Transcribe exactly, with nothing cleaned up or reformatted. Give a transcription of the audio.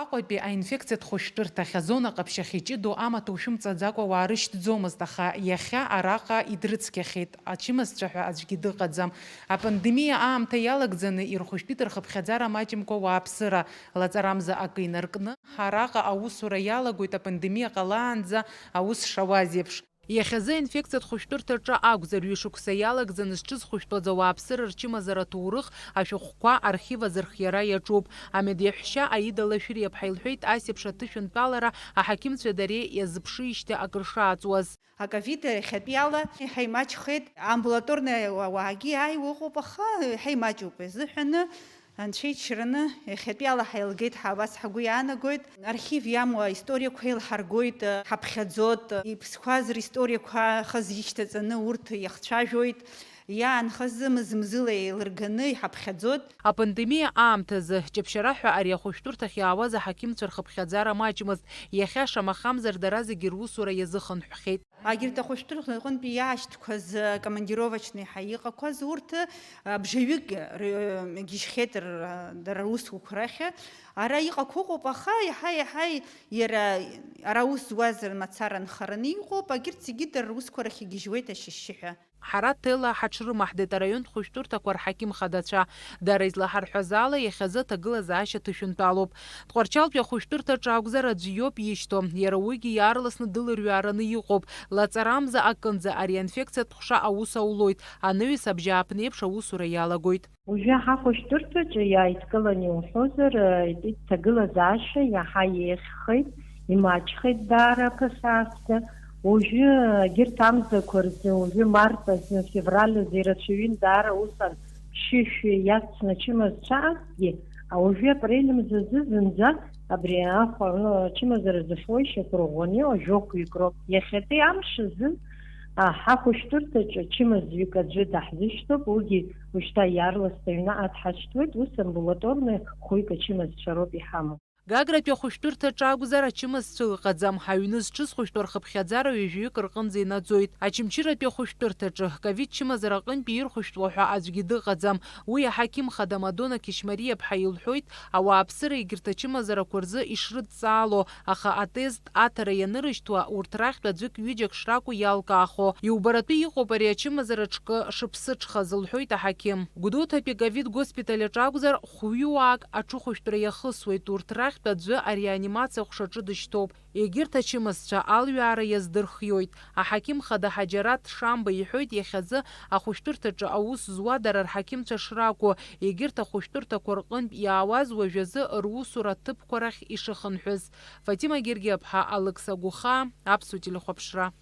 Аҟәатәи аинфекциатә хәышәтәырҭахь азона ҟаԥшь ахь иҷыдоу амаҭәа ушәымҵаӡакәа уаарышьҭӡомызт, аха иахьа араҟа идрыцқьахьеит. Ачымазцәа ҳәа аӡәгьы дыҟаӡам. Апандемиа аамҭа иалагӡаны ирхәышәтәит рхыԥхьаӡара маҷымкәа ауааԥсыра. Лаҵарамза акы инаркны, араҟа аусура иалагоит апандемиа ҟалаанӡа аус шауаз еиԥш. Иахьазы аинфекциатә хәышәтәырҭаҿы акәзар, ҩышықәса иалагӡаны зҽызхәышәтәуаз ауааԥсыра рчымазара аҭоурых ашәҟәқәа архив азырхиара иаҿуп. Амедеҳәшьа Аида Лашәриаԥҳа илҳәеит, ас еиԥш аҭышәынтәалара аҳақьымцәа дареи иазыԥшижьҭеи акыр шааҵуаз. Аковид иахьатәиала иҳаимаҷхеит, амбулаторни ауаагьы иааиуа ыҟоуп, аха иҳаимаҷуп изыҳәаны, Анцәа иџьшьараны, иахьатәиала ҳаилгеит ҳәа абас ҳгәы иаанагоит. Архив иамоу аисториақәа еилҳаргоит, ҳаԥхьаӡоит, иԥсқәаз ристориақәа хазы ишьҭаҵаны урҭ иахцәажәоит, иаанхаз мыз-мзыла еилырганы иҳаԥхьаӡоит. Апандемиа аамҭазы, ҷаԥшьара ҳәа ари ахәышәтәырҭахь иаауаз аҳақьымцәа рхыԥхьаӡара маҷмызт, иахьа шамахамзар дара зегьы русура иазыхынҳәхьеит. Агьырҭ ахәышәтәырҭа рҟынтәи иаашьҭқәаз, командировочный ҳәа иҟақәаз, урҭ абжаҩык р-, гьежьхьеит р-, дара русқәақәа рахь. Ара иҟақәа ыҟоуп, аха иаҳа-иаҳа иара ара аус зуаз мацара нхараны иҟоуп, агьырҭ зегьы дара русқәа рахь игьежьуеит ашьшьыҳәа. Ҳара ҭела ҳаҽрымаҳдеит араионтә хәышәтәырҭақәа рҳақьымхадацәа. Дара излаҳарҳәаз ала, иахьазы аҭагылазаашьа ҭышәынтәалоуп. Тҟәарчалтәи ахәышәтәырҭаҿы акәзар аӡә иоуп ишьҭоу, иара уигьы иаарласны дылырҩаараны иҟоуп. Лаҵарамза акынӡа ари аинфекциатә ҟәша аус аулоит, анаҩс абжьааԥнеиԥш аусура иалагоит. Уажәы ҳахәышәтәырҭаҿы иааидкылан иуҳәозар, итәит ҭагылазаашьа иаҳа еиӷьхеит, имаҷхеит даара аԥасаахьӡа. Уажәы егьырҭ амзақәа рзы, уажәы март азы, февраль азы ирацәаҩын даара усҟан ԥшьышәи иацны ачымазцәа азгьы, уажәы апрель мзазы зынӡа абри ахәа, ну, ачымазара зыхьуа ишьақәырӷәӷәаны иҟоу жәохәҩык роуп. Иахьатәи амш азы, а, ҳахәышәтәырҭаҿы чымазҩык аӡәы даҳзышьҭоуп, уигьы ушьҭа иаарласны аҩны адҳашьҭуеит, ус амбулаторный хәҩык ачымазцәа роуп иҳамоу. Гагратәи ахәышәтәырҭаҿы акәзар, ачымазцәа ыҟаӡам. Аҩны зҽызхәышәтәу рхыԥхьаӡара ҩажәаҩык рҟынӡа инаӡоит. Очамчыратәи ахәышәтәырҭаҿы, ковид чымазара аҟынтәи ирхәышәтәуа ҳәа аӡәгьы дыҟаӡам. Уи аҳақьым хада Мадона Кешмариаԥҳа илҳәоит, ауааԥсыра егьырҭ ачымазарақәа рзы ишрыдҵаало, аха атест аҭара ианырышьҭуа, урҭ рахьтә аӡәык-ҩыџьак шракәу иалкаахо. Иубаратәы иҟоуп ари ачымазара ҽкы шыԥсыҽхаз, лҳәоит аҳақьым. Гәдоуҭатәи ковид госпиталь аҿы акәзар, хәҩыуаак аҽыхәышәтәра иахысуеит, урҭ рахьтә аӡәы ареанимациа ҟәшаҿы дышьҭоуп. Егьырҭ ачымазцәа алҩаара иаздырхиоит. Аҳақьым хада Ҳаџьараҭ Шамба иҳәоит, иахьазы ахәышәтәырҭаҿы аус зуа дара рҳақьымцәа шракәу, егьырҭ ахәышәтәырҭақәа рҟынтә иаауаз уажәазы русура аҭыԥқәа рахь ишыхынҳәыз. Фатима Гергиаԥҳа, Алықьса Гәыхаа, Аԥсуа телехәаԥшра.